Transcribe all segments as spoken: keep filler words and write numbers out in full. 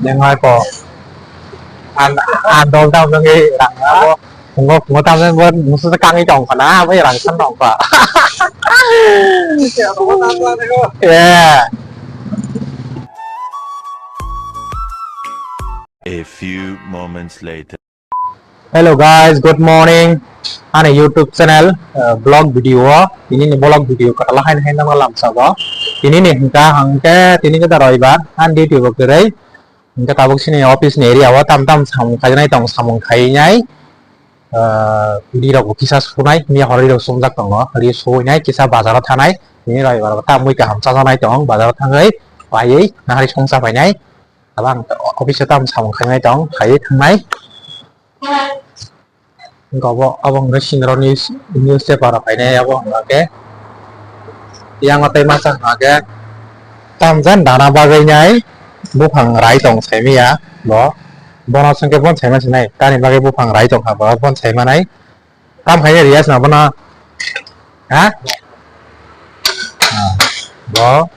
Neng hai ko. An, an dol dam nang e rang abo. Pungo, pungo tam nang bo musu kang i tong kana, abo rang san tong ka. Yeah. A few moments later. Hello guys, good morning. Ani YouTube channel, uh, vlog video o, tini ni vlog video kwtal haino haino no lamsa bo. Tini ni hwnkha hwnkhe tini khe da roibar, ani duty bo kwrwi. Hwnkhe tabuk chini office ni area o tam tam samung khainai tong, samung khainai. Uh, ri rok bo kisa sunai, miya horo ri rok sumjak tongo, ri suinai kisa bazar o thanai. Tini roibar bo ta mui kaham chajaknai tong, bazar o thangwi paiwi nahari songcha painai. Abo ang office o tamo samung khainai tong, khaiwi thangnai. Wngkha obo, obo wngkha sindro news, newspaper rok khainai abo hwnba khe. Yang o tei masa hwnba khe, tamjani dana bagwi nai buphang rai tong saimanya bo. Bono chwngkhe bon saima sinai, tamni bagwi buphang rai tongkha bo, bon saimanai. Tam khaina riyas na bono. Ha? Ah, bo,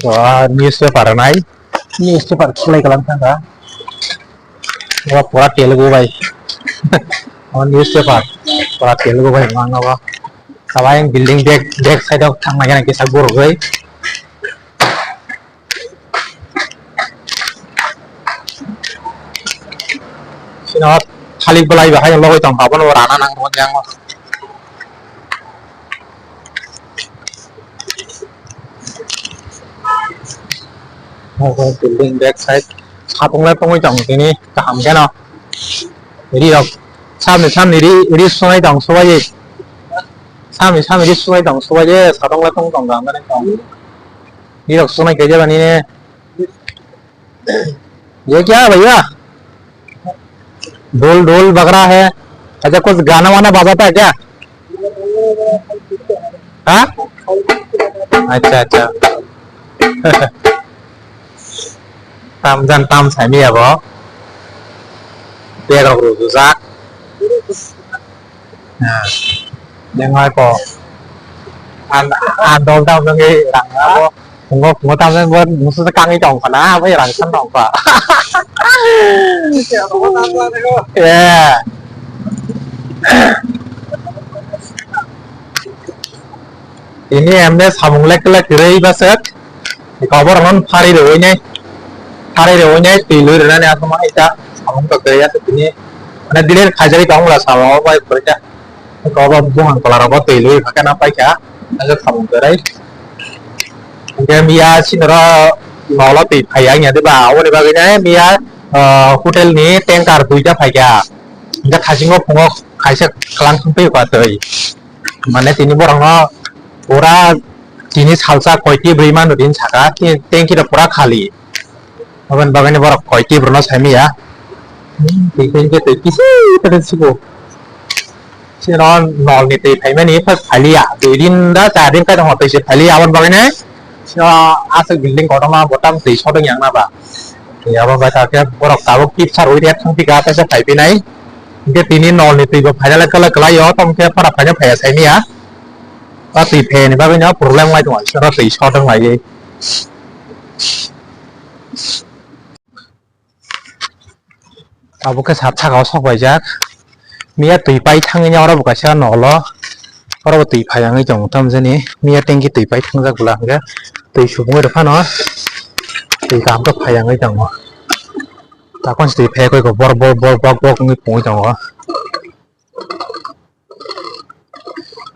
bo newspaper nai. Newspaper khilai kalang thangkha. Bo pura Telugu bai. Oh, newspaper. Pura Telugu bai mang bo. Sabai building back, back side of thang nai kisa gurugwi. Sino thalik belai bahai logoi tong, abono rana nang rw yang. Building back side. Sapung le tongoi tong tini kaham khe no. Ri rok. Samni, samni ri, ri sunai tong subai. Samni, samni ri sunai tong subai. Sapung le tong tong kaham khe tong. Ri rok sunai khe jeba nini. ये क्या है भैया? ढोल, ढोल बज रहा है। अच्छा, कुछ गाना वाना बजाता है क्या? हाँ? अच्छा, अच्छा। Tam jan tam saimanya bo. Bag rok rujujak. Ah, yang hai ko. An, an dol dam nang e rang abo. Pungo, pungo tam nang bo musu kang i tong kana, abo rang san tong ka. Yeah. Ini emne samung lek lek rei basek. Iko borok no phari rwui nai, phari rwui nai twi lui rwnani aswk ma ita samung tok twi aswk tini mane delay khaijagwi tong mula samung o bai kwrwikha. Iko bo buphang tola rogo twi lui kha khe na paikha aswk samung kwrwi. Hwnkhe miya sinoro nolo twi phaiya wngya diba aboni bagwino miya, ah, hotel ni tanker duita phaikha. Hwnkhe thaisingo phungo kaisa kwlang thang twi kha twi. Mane tini borokno pura tini salsa koiti bwrwi mano din saka, tini tanki rok pura khali. Aboni bagwi borok koiti borokno saimanya. Twi khe twi kisi khe sigo. Sino nol ni twi phaimani first phaliya. Dui din da char din kai tongma twi se phaliya aboni bagwi. Sino aswk building kotorma bo tam twi sodwng yang na ba. Abo bai ta khe borok tabuk kip sar ui rek thang pika ta se phai pinai. Hwnkhe tini nol ni twi bo phaina le kwlai kwlai o, tamo khe phara phaina phaiya saimanya. O twi phaiyani bagwi no problem lai tongo, aro twi sodwng lai. Abo khe sat saka o sok paijak. Miya twi pai thangwi oro bo kaisa nolo. Oro bo twi phai wngwi tongo tamjani. Miya tanki twi pai thangjak bwla hwnkhe twi subungwi rw phano twi kaham khe phai wngwi tongo. Takon se twi phai khe bor bor bor bok bok wngwi pungwi tongo.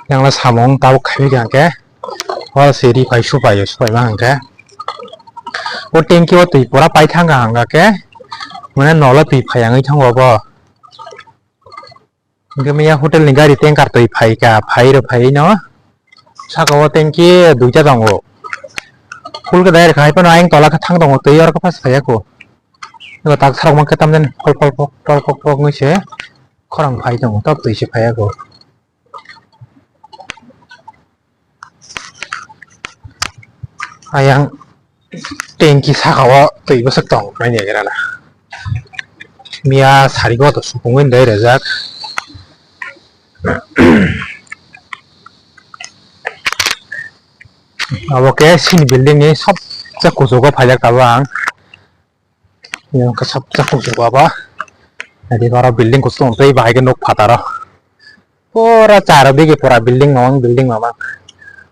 Yang le samung tabuk khai kha hwnkhe o se ri phai su phai su phai ma hwnkhe o tanki o twi pura pai thang kha hwnkhe mane nolo twi phai wngwi thango bo. Hwnkhe miya hotel ni gari tanker twi phai kha, phai rw phai no saka o tanki duita tongo. Full khe direct hai phano ayang tola khe thang tongo, twi oro khe phas phai ya kho. Eko tak tharok ma khe tamjani phol phol phok phol phok phok wngwi se khorang phai tongo, tok twi se phai ya kho. Ayang tanki saka o twi bwswk tong nai ya gira na. Miya sari go to supungwi dai rajak. Abo khe sini building ni sobse kuchugo phaijak tabuk ang. Yang kasap chapung se baba. Jadi para building kusung tei bahai ke nok phataro. Pura charo digi pura building mamang, building mamang.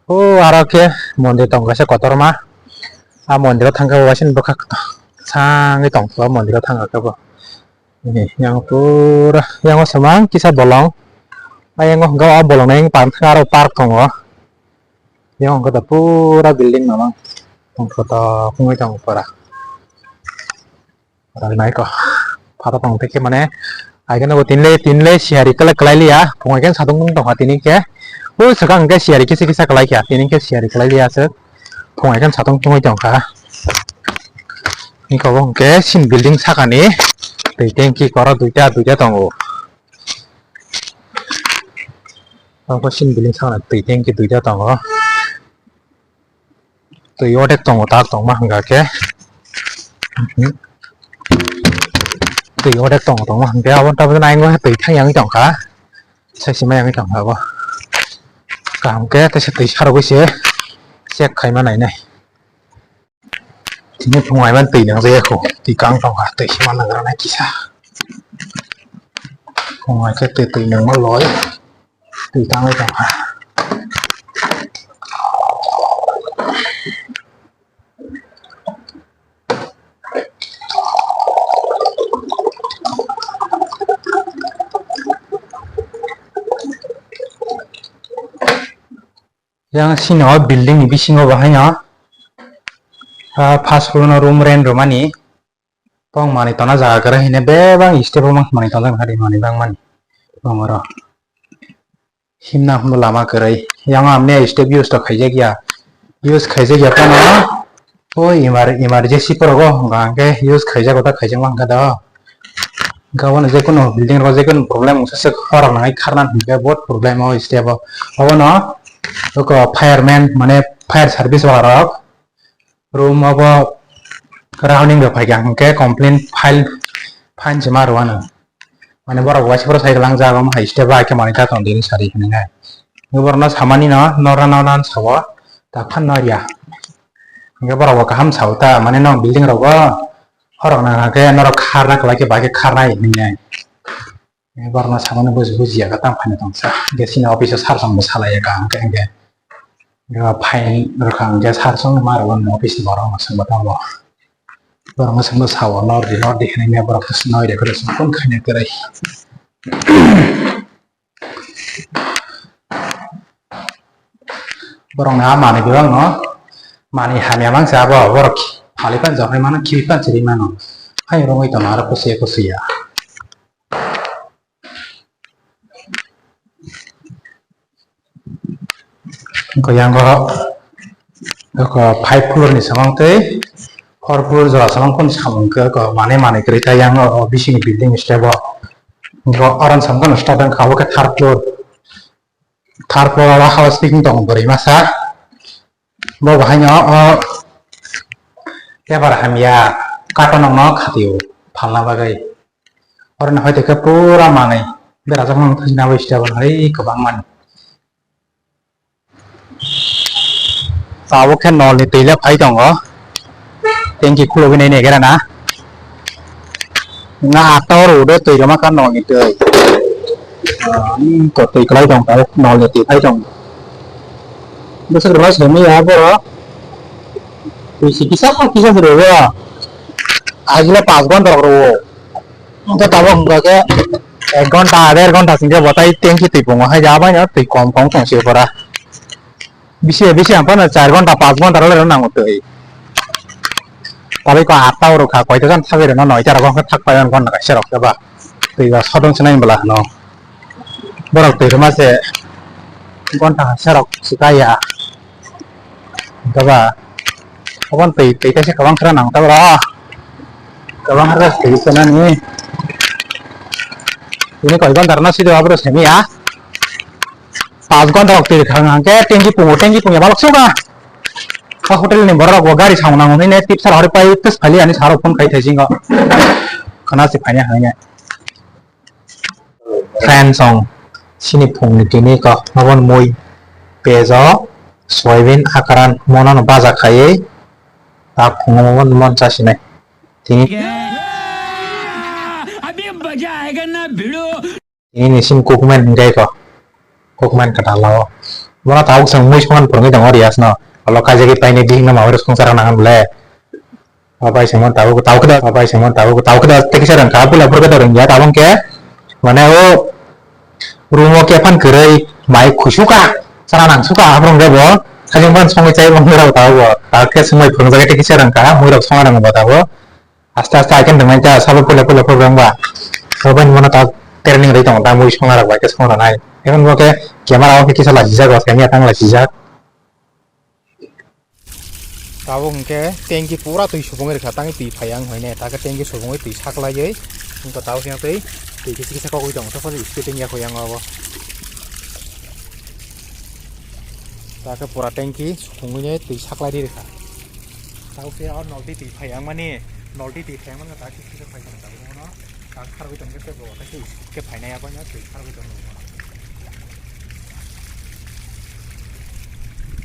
O aro khe mondir tong kaisa kotorma. A mondir o thangkhe bo waising bwkhak sangwi tong khe bo mondir o thangkhe bo. Ini yang pura yang o samang kisa bolong. A yang o hwnkhe o bolong ni yang park aro park tongo. Yang o hwnkhe pura building mamang tong kotor wngwi tongo pura. Rang nai ko. Phatha tong tei khe mane. Ai khe nogo tinle, tinle siyari kala kalai liya. Phungai khe satung tung tongkha tini khe. O swkang khe siyari kisa kisa kalai kha. Tini khe siyari kalai liya se. Phungai khe satung tungwi tongkha. Ni kobo hwnkhe sin building sakani. Tei tanki koro duita, duita tongo. Ang khe sin building sakani tei tanki duita tongo. Twi odek tongo, tak tongma hwnkha khe. Mhm. Twi odek tongo, tongma hwnkhe abo tabuk nai wngkha twi thang yang tongkha. Sai se mai yang tongkha abo. Kaham khe teisa twi sarogwi se check khaima nainai. Tini phungai man twi nangjak ya kho. Twi kang tongkha, twi se man nangra nai kisa. Phungai khe twi, twi nangma loi. Twi tangwi tongkha. Yang sini o building ni bisingo bahai no, ah, first floor no room rent rwmani. Tong manwi tona jaga kwrwi hwnwi bebak step o manwi tonjak nai manwi bangmani. Bongoro himna hwnwi lama kwrwi. Yang amne step use to khaijak ya. Use khaijak ya phano. O emer-, emergency porogo hwnkha hwnkhe use khaijago ta khaijakma hwnkha do. Hwnkhe obono jekunu building rok jekunu problem wngsa se khorang nai kharna hwnkhe bahut problem o step o. Obono oko fireman mane fire service wala rok room obo rounding rok phaikha hwnkhe complain file fine se ma rwano. Mane borok waisa borok sai kwlang jago hai step bai khe manwi ta tong dini sari hwnwi nai. Borokno samani no norna norna sao ta phan no ya. Hwnkhe borok bo kaham sao ta mane no building rogo horok nang khe norok kharna kwlai khe bai khe kharnai hwnwi nai. Borokno samani buji buji ya tang phani tongsa. Hwnkhe sini office o sar song bo salai ya kaham khe hwnkhe. Hwnkhe fine rwkha hwnkhe sar song ma rwkha office ni borok no swngbo tongo. Borok no swngbo sao nordi nordi hinwi borok no swngwi rwkha swngwi phone khaina kwrwi. Borok ni a manwi bebak no manwi hamya mangsa abo borok phalwi pan joknai mano khibi pan chiri mano. Hai rwngwi tongo aro kusuya kusuya. Hwnkhe yango, eko five floor ni samang tei four floor jora samang phano samung khe eko manwi manwi kwrwi kha yango o bisingni building step o. Hwnkhe oro samang phano start wngkha obo khe third floor. Third floor o housekeeping tongo bwrwi masa. Bo bahaino o paper hamya carton rokno khatio phalna bagwi. Oro ni hoite khe pura manwi berajak nang thangna bai step hai kwbang mani. Tabuk khe nol ni twi le phai tongo. Tanki khulogwi nai nai gera na. Na atta oro udo twi rwma kha nol ni twi. Ah, to twi kwlai tong tabuk nol ni twi phai tong. Bwswk rwma simi ya borok. Twi si kisa kisa se rwo. Agile pas ghonta rok rwo. Hwnkhe tabuk hwnkha khe ek ghonta, der ghonta singkhe bo tai tanki twi pungo hai ja bai no twi kom kom tong se pora. Bisi bisi ang phano char ghonta, pas ghonta rwlai rw nango twi. Tabuk ko atta oro kha, koita jan thagwi rwno noita rogo hwnkhe thak pai ghonta kaisa rok khe ba. Twi ba sodon se nai bwla hwno. Borok twi rwma se ghonta kaisa rok se kaya. Hwnkhe ba Aboni twi, twi kaisa kwbang khra nang tabra. Kwbang khra twi sanani. Ini koi ghonta rwna sidi abro simi ya. Pas ghonta rok twi khang hang khe tanki pungo, tanki pungya balok suka. Ka hotel ni borok bo gari saung nango hwnwi ne tip sar hori pai tis phali ani saro phone khai thai jingo. Khana si phanya hanya. Friends song sini phungni tini kok mabon mui pejo soyabin akran mono no baja khaiwi tak phungo mabon mon chasinai tini. Ini sim kukman hinjai ko. Kukman kata lao. Mana tahu sang mui songan purungi dong orias no. Kalau kaja kita ini di nama harus kong sarang nangan boleh. Abai sengman tahu, tahu kita, abai sengman tahu, tahu kita teki sarang kapula pura kita orang ya tabang ke. Mana o rumo ke pan kerai mai kusuka. Sarang nang suka apa orang dia bo. Kajang pan songai cai bang tahu bo. Tahu ke semua purung jaga teki sarang ka, mui rok songan nang bo tahu. Aste aste akan dengan cara sabar pula pula program ba. Sabar mana tak training ri tong tamu isong arak ba ke song ranai. Ekan bo ke camera o ke kisa lajijak ba kami atang lajijak. Tabuk hingke tanki pura twi subungwi rikha tangwi twi phai ang hoine ta ke tanki subungwi twi saklaiwi hingke tabuk yang twi twi kisa kisa kogwi tong tokoni speeding ya khoyang obo. Ta ke pura tanki subungwi twi saklai rikha. Tao se o noldi twi phai ang mani, noldi twi phai ang mani ta kisa kisa phai ang ta bono. Ta kharwi tong khe bo ta khe ke phai nai abo no twi kharwi tong bono.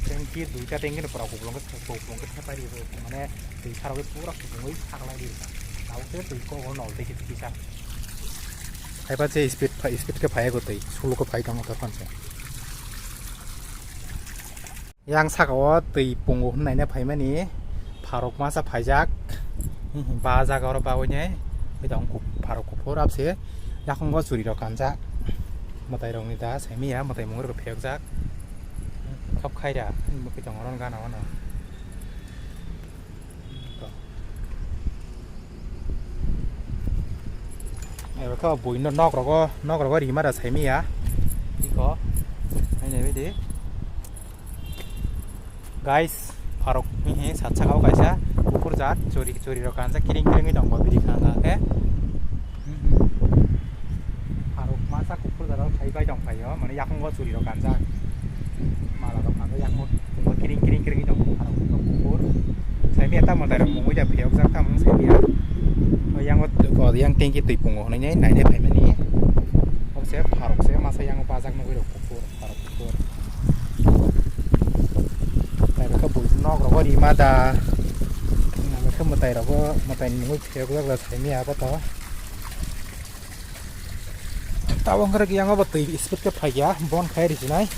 Tanki duita tanki no pura kuplung ke kuplung ke thepai ri mane twi kharwi pura kuplung wi saklai ri ta. Tao se twi ko o noldi kisa kisa. Hai pa se speed phai speed ke phai go twi sulu ko phai tong ta phan se. Yang saka o twi pungo hwnnaina phaimani pharok masa phaijak. Ba jaga oro bagwi nai. Bai tong kuk-, pharok kuphur abse. Yakung o churi rok kanjak. Mwtai rok ni da saimanya mwtai mungwi rok phiyokjak. Khap khaira. Bai tong oro gana ono. Eba khe buino nok rogo, nok rogo rima da saimanya. Iko. Hai nai bidi. Guys, pharok ni he sat saka o kaisa kuphur jat chori chori rok kanjak kiring kiring wi tong bo bidi khana khe. Pharok masa kuphur jat o khai bai tong phaio, mane yakung o churi rok kanjak. Mala rok kanjak yakung o kiring kiring kiring tong pharok kuphur. Saimanya ta mwtai rok mungwi da phiyok jak ta mung saimanya. O yang o ko yang tanki twi pungo hwnwi nai nai phai mani. Obse pharok se masa yang o bajak nugwi rok kuphur. Pharok kuphur. Tei bwkha buino nok rogo rima da. Bwkha mwtai rogo mwtai ni mungwi phiyok jak da saimanya abo to. Tabok wngkha rwgwi ang obo twi speed khe phaikha, bon khai rwchinai.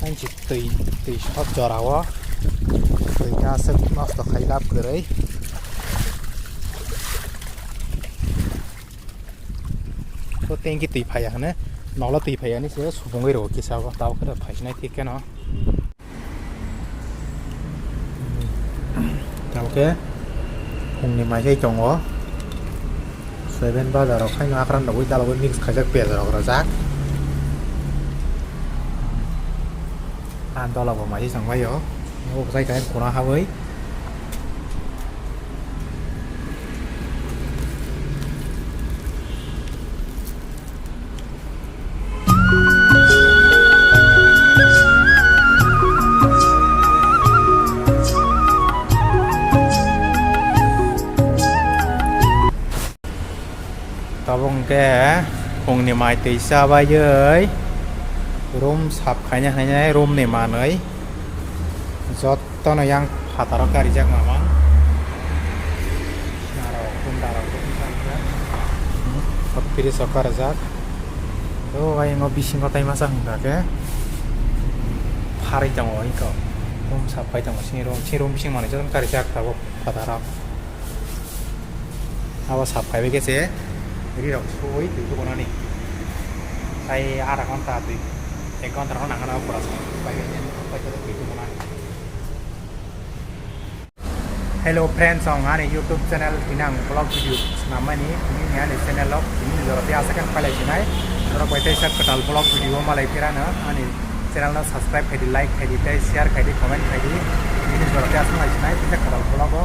Ang si twi, twi sok jora o. Twi khe aswk nosto khai lab kwrwi. To tanki twi phaiya hwnwi, nolo twi phaiya hwnwi se subungwi rwo kisa bo, tabok khe phaisinai thik kheno. Tabok khe phungni mai se tongo, soyben baja rok haino akran rogwi dalogwi mix khaijak piyaj rok rwjak. Ah, dola bo mai se changbaio, obo kwchai kaisa kuna habwi. Tabuk hwnkhe phungni mai twi chabaiwi room sap khaina hinwi room ni manwi jot. Tono yang phataro karijak mama. Aro kunda rok kunda rijak. Hot fridge rok karijak. O ayang o bisingo tai masa hwnka khe pharwi tongo iko. Room sap khai tongo sini room, sini room bising manwi jotoni karijak tabuk phataro. Abo sap khai bai khe se ri rok sui twi tubu nani. Tai adha ghonta twi ek ghonta rok nang nw pura sap khai bai khe twi tubu nani. Hello friends, ang ani YouTube channel tini ang vlog video swnam mani, tini ni ani channel o tini ni jora tei aswk ang pailai sinai, norok bai teisa kwtal vlog video malai phirano ani channel no subscribe khaidi, like khaidi, tei share khaidi, comment khaidi, tini ni jora tei aswk lai sinai, teisa kwtal vlog o